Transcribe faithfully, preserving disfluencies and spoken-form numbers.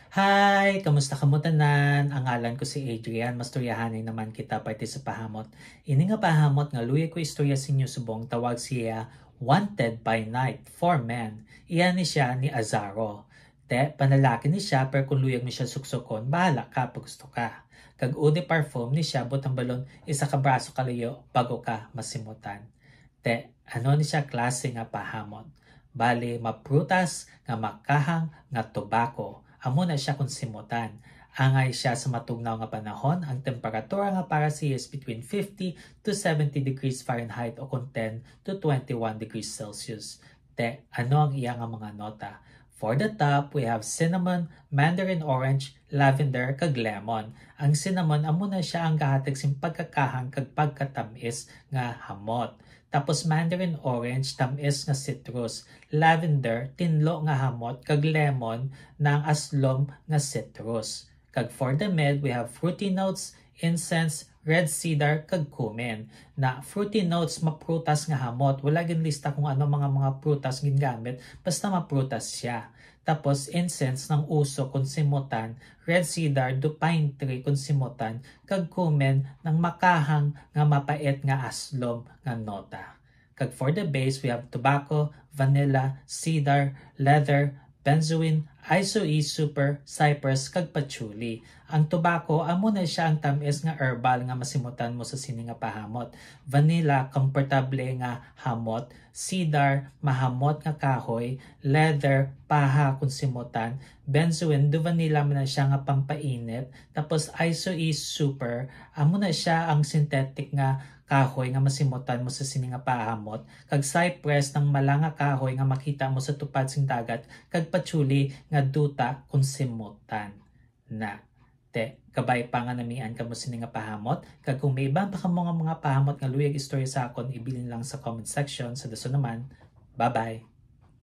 Hi! Kamusta kamo tanan? Ang ngalan ko si Adrian. Mastoryahanay naman kita parte sa pahamot. Ini nga pahamot nga luyag ko istorya sa inyo subong tawag siya Wanted by Night for Men. Iya ni siya ni Azaro. Te, panlalaki ni siya, pero kung luyag mo siya suksukon, bahala ka pag gusto ka. Kag eau de parfum ni siya, butang balon, isa ka braso kalayo, bago ka masimutan. Te, ano ni siya klase nga pahamot? Bali, maprutas nga makahang nga tobako. Amo na siya kung simutan. Angay siya sa matugnaw nga panahon, ang temperatura nga para siya is between fifty to seventy degrees Fahrenheit o kung ten to twenty-one degrees Celsius. Te, ano ang iya nga mga nota? For the top, we have cinnamon, mandarin orange, lavender, kag lemon. Ang cinnamon, amo na siya ang gahatag sing pagkakahang kag pagkatamis nga hamot. Tapos mandarin orange, tamis nga citrus. Lavender, tinlo nga hamot, kag lemon, nang aslom nga citrus. Kag for the mid, we have fruity notes, incense, red cedar, kag cumin. Na fruity notes, maprutas nga hamot. Wala ginlista kung ano mga mga prutas gingamit, basta maprutas siya. Tapos incense nang uso kung simutan, red cedar, do pine tree kung simutan, kag cumin nang makahang nga mapait nga aslom nga nota. Kag for the base, we have tobacco, vanilla, cedar, leather, benzoin, isoe super, cypress, kag patchouli. Ang tobacco, amo na siya ang tamis nga herbal nga masimutan mo sa sini nga pahamot. Vanilla, komportable nga hamot. Cedar, mahamot nga kahoy. Leather, paha kung simutan. Benzoin, do vanilla man na siya nga pampainit. Tapos isoe super, amo na siya ang synthetic nga kahoy nga masimutan mo sa sini nga pahamot, kag cypress nang mala nga kahoy nga makita mo sa tupad sing dagat, kag patchouli nga duta kung simutan na. Te, kabay pa nga namian kamo sini nga pahamot, kag kung may iban pa kamo nga mga pahamot nga luyag istorya sa akon, ibilin lang sa comment section. Sa dason naman, bye-bye!